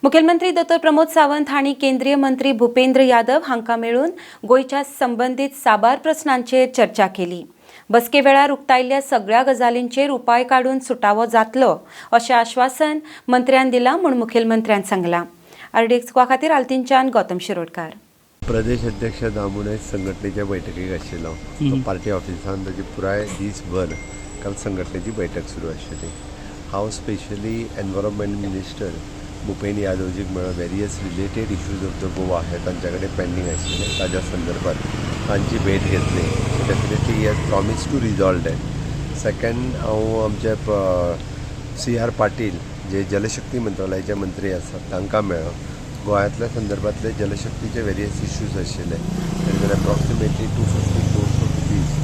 मुखेलमंत्री दोतोर प्रमोद सावंत हांणी केंद्रीय मंत्री भूपेंद्र यादव हांकां मेळून गोंयच्या संबंदीत साबार प्रस्नांचेर चर्चा केली. बसके वेळार उक्तायल्ल्या सगळ्या गजालींचेर उपाय काडून सुटावो जातलो अशें आश्वासन मंत्र्यान दिलां म्हूण मुखेलमंत्र्यान सांगलां. आरडीएक्स गोवा खातीर आल्तीनच्यान गौतम शिरोडकार. प्रदेश अध्यक्ष दामू नायक संघटनेच्या बैठकीक आशिल्लो. तो पार्टी ऑफिसान ताची पुराय दीसभर काल संघटनेची बैठक सुरू आशिल्ली. हांव स्पेशली एनवायरमेंट मिनिस्टर भूपेन यादवजीक मेळ्ळो. Various related issues of the Goa हे तांच्या कडेन पेंडींग आशिल्ले, ताज्या संदर्भात तांची भेट घेतली. So definitely he has promise to resolve that. Second, हांव आमचे सी आर पाटील जे जलशक्ती मंत्रालयाचे मंत्री आसात तांकां मेळ्ळो. गोंयांतल्या संदर्भातले जलशक्तीचे वेरियस इश्यूज आशिल्ले. तातूंत approximately 250 crores of rupees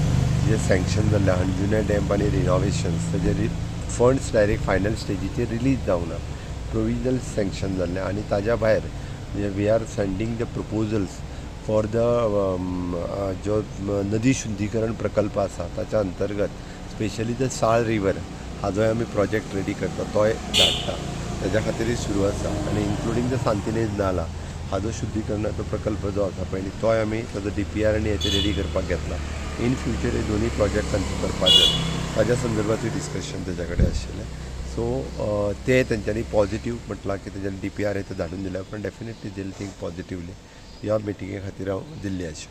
J sanction जाल्ले अंजुना डॅम आनी रिनोवेशन्स, ताजे फंड्स डायरेक्ट फायनल स्टेजीचेर रिलीज जावंक ना, प्रोविजनल सँक्शन जाल्लें. आनी ताज्या भायर म्हणजे we are sending the proposals for the जो नदी शुद्धीकरण प्रकल्प आसा, ताच्या अंतर्गत स्पेशली the साळ रिवर हाजोय आमी प्रोजेक्ट रेडी करता, तोय धाडटा, ताज्या खातीरय सुरू आसा. आनी इन्क्लुडींग the Santinez नाला हाजो शुद्धीकरणाचो प्रकल्प जो आसा पळय, तोय आमी ताजो डीपीआर आनी हेचे रेडी करपाक घेतला. इन फ्युचर हे दोनूय प्रोजेक्ट तांचे करपाक जाय, ताज्या संदर्भातूय डिस्कशन ताज्या कडेन आशिल्लें. सो ते तेंच्यांनी पॉझिटीव म्हटलां की तेंच्यांनी डीपीआर हे ते धाडून दिल्या उपरांत डेफिनेटली देल थिंक पॉझिटिवली. ह्या मिटिंगे खातीर हांव दिल्ली आशिल्लो.